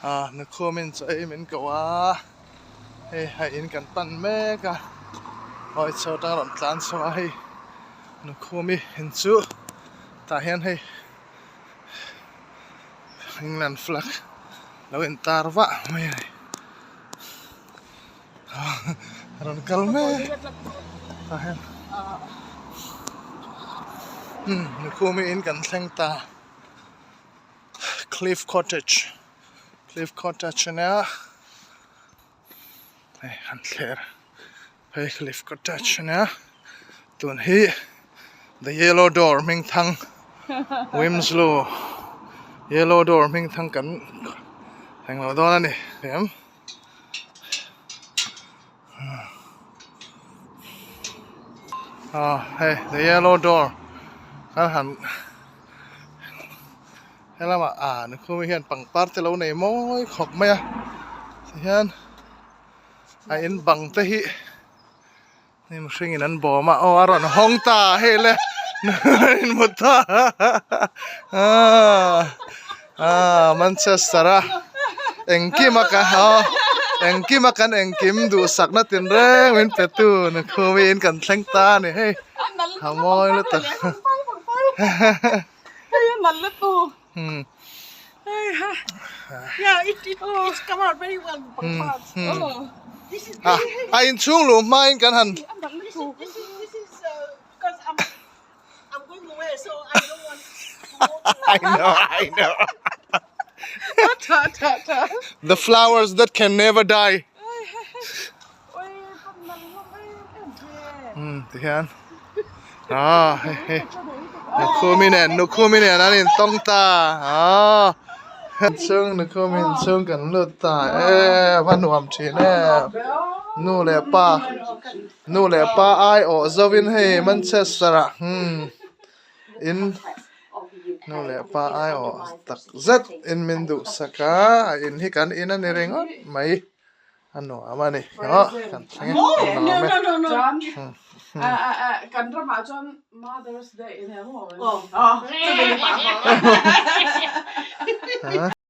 Ah Nakhumin chaw ei min ko a, hei a in kan pan mek a, awi chho atang rawn tlan chho a hei Nakhumi in chu tah hian hei England flag lo intar vah mai a ni. Rawn kal mek tah hian umm Nakhumi in kan thleng ta. Cliff Cottage Cliff Cottage ania hei han thler hei Cliff Cottage ania tun hi The Yellow Door hming thang Wilmslow Yellow Door hming thang kan englo dawn a ni em ah hei The Yellow Door kan han. Helamah ah nukhumi hian pangpar te lo nei mawi khawp mai a tihian a in bang te hi hnim mihring in an bawm a aw a rawn hawng ta hei le in hmu ta ah ah Manchester a engkim a ka aw engkim a kan engkim duhsakna tinreng min pe tu nukhumi in kan thleng ta a ni hei a mawi lutuk. A inchhung luh hmain kan han I know, I know. The flowers that can never die. Hmm, tihian. Ah, hei hei. Nukhumi nen, Nukhumi nen an intawng ta. Ah. Chung Nukhumi inchhung kan lut ta. E, va nuam thin e. Nu leh pa. Nu leh pa ai awh zovin hei Manchester ah. Hmm. In nu leh pa ai awh tak zet in min duhsak a. A in hi kan in a ni ringawt mai. A nuam a ni aw kan thleng e a nuam e. Kan ramah chuan Mother's Day in emaw.